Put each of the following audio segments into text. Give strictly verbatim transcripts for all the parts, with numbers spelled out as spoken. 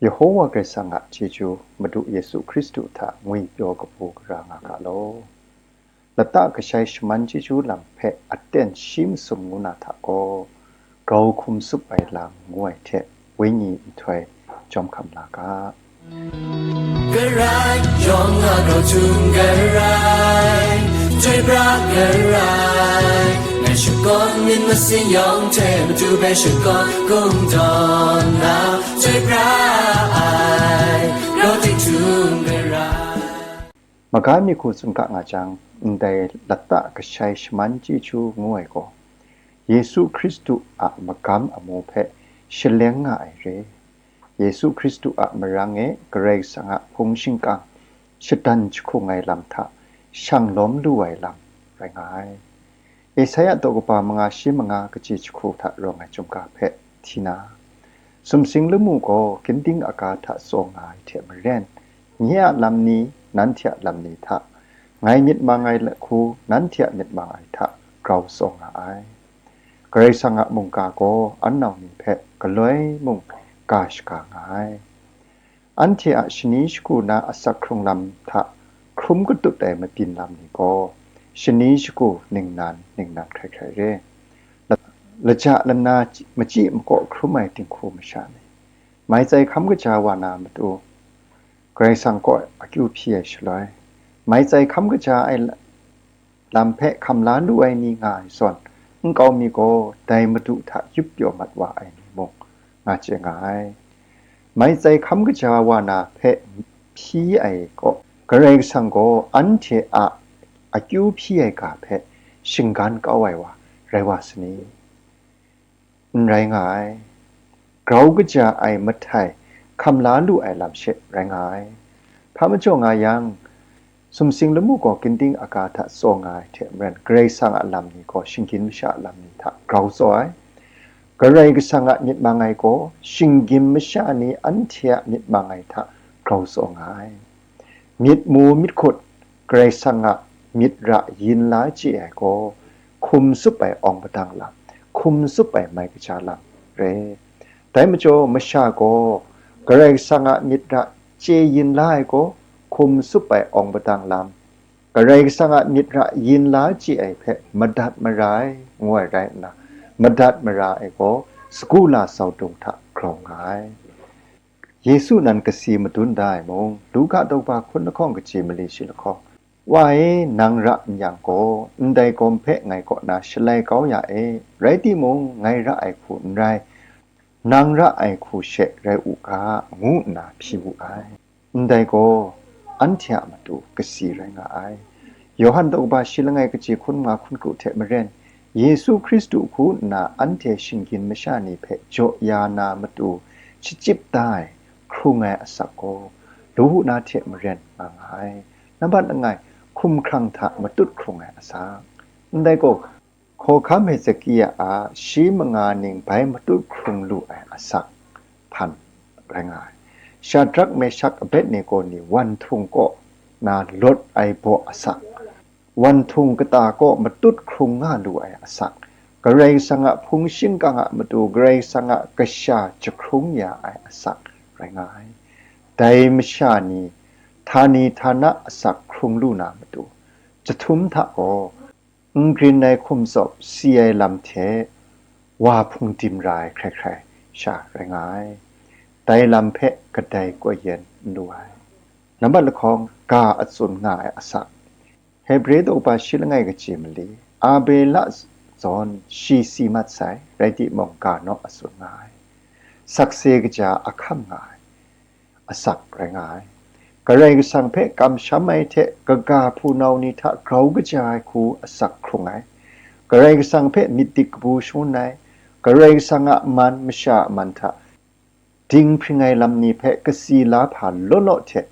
Yehowa Karai Kasang a chyeju, Madu Yesu Hkristu hta ngwipyaw kabu gara nga ga law. Lata kashai shaman chyeju lam hpe aten shi masum ngu na hta gaw, grau hkum tsup ai lam ngu ai hte, Wenyi nhtoi jawm hkam la ga. Karai yawng a grau htum garai, chyoi pra garai, ngai shakawn myit masin yawng hte Madu hpe shakawn kungdawn na, chyoi pra ai, grau ting htum garai. Maga mi hku tsun ga nga jang, ndai lata kashai shaman chyeju ngu ai gaw, Yesu Hkristu a magam amu hpe shaleng nga ai re. Yesu Hkristu a marang e Karai Kasang a hpung shingkang shadan jahkung ai lam hta shang lawm lu ai lam rai nga ai. Esaia daw kaba manga shi manga kaji jahku hta rawng ai chyum ga hpe hti na, sumsing lamu gaw ginding aga hta tsaw nga ai hte maren, nye a lam ni, nanhte a lam ni hta, ngai myit mang ai lahku, nanhte a myit mang ai hta grau tsaw nga ai. Karai Kasang a mungga gaw an nau ni hpe galoi mung ga shaga nga ai. Anhte a shani shagu na asak hkrung lam hta hkrum katut ai mabyin lam ni gaw, shani shagu ningnan ningnan hkrai hkrai re. La-, laja lana machyi makaw hkrum ai dinghku masha ni, mai tsai hkam kaja wa na matu, Karai Kasang kaw akyu hpyi ai shaloi, mai tsai hkam kaja ai la-, lam hpe hkam la lu ai ni nga ai zawn, nkau mi gaw dai Madu hta yup pyaw mat wa ai ni mung nga chye nga ai. Mai tsai hkam kaja wa na hpe hpyi ai gaw, Karai Kasang gaw anhte a akyu hpyi ai ga hpe shinggan kau ai wa rai wa sa ni? N rai nga ai. Grau kaja ai mahtai hkam la lu ai lam she rai nga ai. Hpa majaw nga yang, sumsing lamu gaw ginding aga hta tsaw nga ai hte maren, Karai Kasang a lam ni gaw shinggyim masha a lam ni hta grau tsaw ai. Karai Kasang a myit mang ai gaw shinggyim masha ni anhte a myit mang ai hta grau tsaw nga ai. Myit mu myit hkut, Karai Kasang a myit ra yin la chye ai gaw, hkum tsup ai awng padang lam, hkum tsup ai mai kaja lam re. Dai majaw, masha gaw Karai Kasang a myit ra chye yin la ai gaw, hkum tsup ai awng padang lam, Karai Kasang a myit ra yin la chye ai hpe madat mara ai, ngu ai rai nna, madat mara ai gaw sagu lasau dung hta grau nga ai. Yesu nan kasi madun da ai mung, Luka daw kaba hkun lahkawng kaji mali shi lahkawng, "Wa e, nang ra n yang gaw, ndai gawm hpe ngai kaw na shalai kau ya e, rai timung, ngai ra ai hku n rai, nang ra ai hku she rai u ga," ngu nna hpyi wu ai. Ndai gaw anhte a matu kasi rai nga ai. Yawhan daw kaba shi langai kaji hkun nga hkun kru hte maren, Yesu Hkristu hku nna anhte shinggyim masha ni hpe jaw ya na matu shachyip da ai, hkrung ai asak gaw, lu hu na hte maren nga nga ai. Nambat langai, hkumhkrang hta matut hkrung ai asak. Ndai gaw, Hkawhkam Hezekia a shi manga ning bai matut hkrung lu ai asak hpan rai nga ai. Shadrak, Meshak, Abednego ni wanhtung kaw na lawt ai baw asak, wanhtung kata kaw matut hkrung nga lu ai asak, Karai Kasang a hpung shingkang a matu Karai Kasang a kasha jahkrung ya ai asak rai nga ai. Dai masha ni htani htana asak hkrung lu na matu, jahtum hta gaw, n grin ai hkum tsawp si ai lam hte wa hpung dim ra ai hkrai hkrai sha rai nga ai. Dai lam hpe kadai koi yen n lu ai. Nambat lahkawng, ga a tsun nga ai asak. Hebre daw kaba shi langai kaji mali, Abela zawn shi si mat sai, rai timung, ga naw a tsun nga ai. Sakse kaja a hkam nga ai asak rai nga ai. Karai Kasang hpe kamsham ai hte kaga hpunau ni hta grau kaja ai hku asak hkrung ai. Karai Kasang hpe myit dik kabu shangun ai. Karai Kasang a man masha a man hta dinghpring ai lam ni hpe kasi la hpa law law hte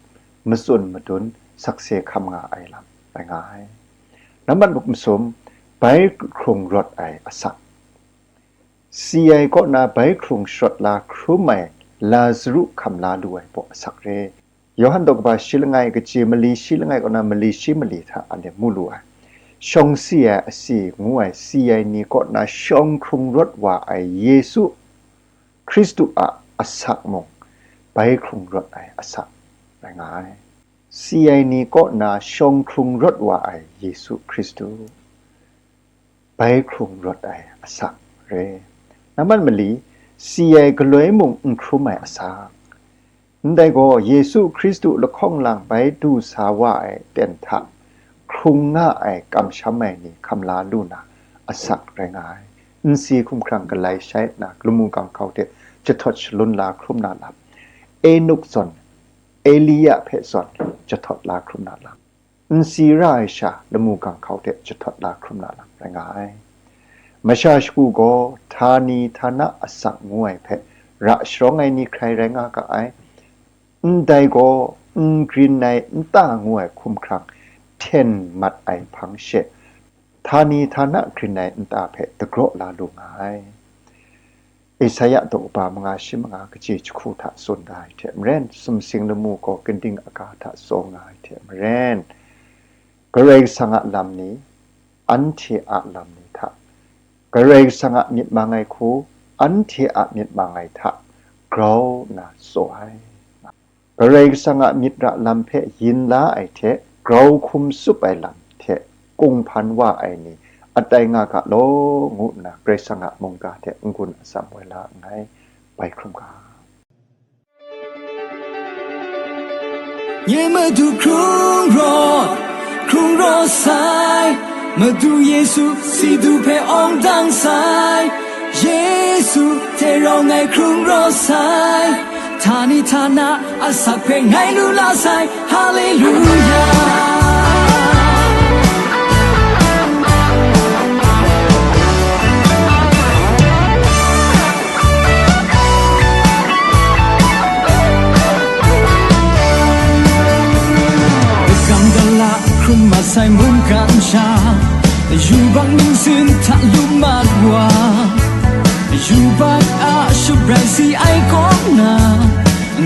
matsun madun sakse hkam nga ai lam rai nga ai. Nambat masum, bai hkrung rawt ai asak. Si ai kaw na bai hkrung sharawt la hkrum ai Lazaru hkam la lu ai baw asak re. Yawhan daw kaba shi langai kaji mali shi langai kaw na mali shi mali hta anhte mu lu ai. Shawng si ai asi ngu ai si ai ni kaw na shawng hkrung rawt wa ai Yesu Hkristu a asak mung, bai hkrung rawt ai asak rai nga ai. Si ai ni kaw na shawng hkrung rawt wa ai Yesu Hkristu, bai hkrung rawt ai asak re. Nambat mali, si ai galoi mung n hkrum ai asak. Ndai gaw, Yesu Hkristu lahkawng lang bai du sa wa ai ten hta hkrung nga ai kamsham ai ni hkam la lu na asak rai nga ai. Nsi hkumhkrang galai shai nna lamu ganghkau hte jahtawt shalun la hkrum na lam, Enuk zawn, Elia hpe zawn jahtawt la hkrum na lam, nsi ra ai sha lamu ganghkau hte jahtawt la hkrum na lam rai nga ai. Masha shagu gaw htani htana asak ngu ai hpe ra sharawng ai ni hkrai rai nga ga ai. Ndai gaw n grin ai nta ngu ai hkumhkrang hten mat ai hpang she, htani htana grin ai nta hpe dagraw la lu nga ai. Esaia daw kaba manga shi manga kaji jahku hta tsun da ai hte maren, sumsing lamu gaw ginding aga hta tsaw nga ai hte maren, Karai Kasang a lam ni, anhte a lam ni hta, Karai Kasang a myit mang ai hku, anhte a myit mang ai hta grau nna tsaw ai. Karai Kasang a myit ra lam hpe yin la ai hte grau hkum tsup ai lam hte kunghpan wa ai ni atai nga ga law, ngu nna Karai Kasang a mungga hte n-gun atsam woi la nngai. Bai hkrum ga. Nye Madu hkrung rawt, hkrung rawt sai, Madu Yesu si du hpe awng dang sai, Yesu hte rau ngai hkrung rawt sai, htani htana asak hpe ngai lu la sai, Haleluya. Gam dala hkrum mat sai mungkan sha, yubak ningsin hta lu mat wa, yubak a shabrai si ai kaw na,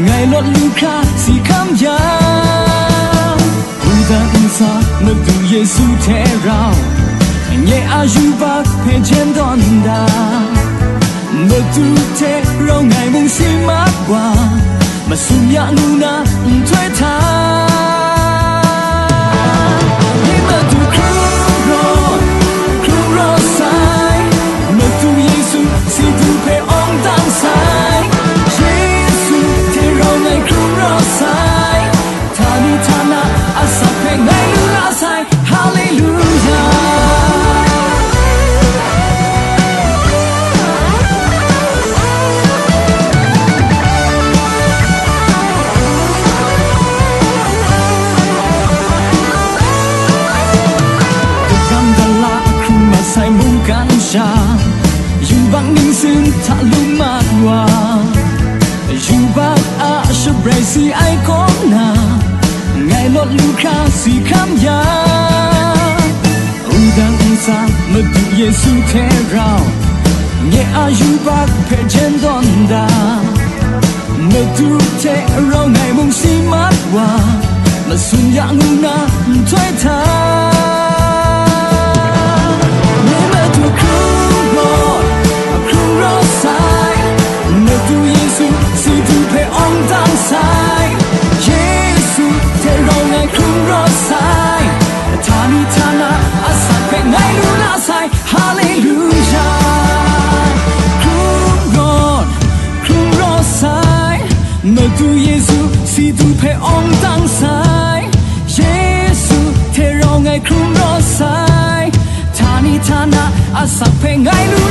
ngai lawt lu hkra si hkam yang, wudang nsa Madu Yesu hte rau, nye a yubak hpe jen dawn da, Madu hte rau ngai mung si mat wa, masum ya ngu na nhtoi hta, nye Madu hkrung rawt, hkrung rawt sai, Madu Yesu si du hpe awng dang sai, Yesu hte rau ngai hkrung rawt sai, htani htana asak hpe ngai lu la sai, Haleluya. Gam dala hkrum mat sai mungkan sha, yubak ningsin hta lu mat wa, yubak a shabrai si ai kaw na, ngai lawt lu hkra si hkam ya, wudang nsa Madu Yesu hte rau, nye a yubak hpe jen dawn da, Madu hte rau ngai mung si mat wa, masum ya ngu na nhtoi hta, nye Madu hkrung rawt, hkrung rawt sai, Madu Yesu si du hpe awng dang sai, Yesu hte rau ngai hkrung rawt sai, htani htana asak hpe ngai lu la sai, Haleluya. Hkrung rawt, hkrung rawt sai, Madu Yesu si du hpe awng dang sai, Yesu hte rau ngai hkrung rawt sai, htani htana asak hpe ngai lu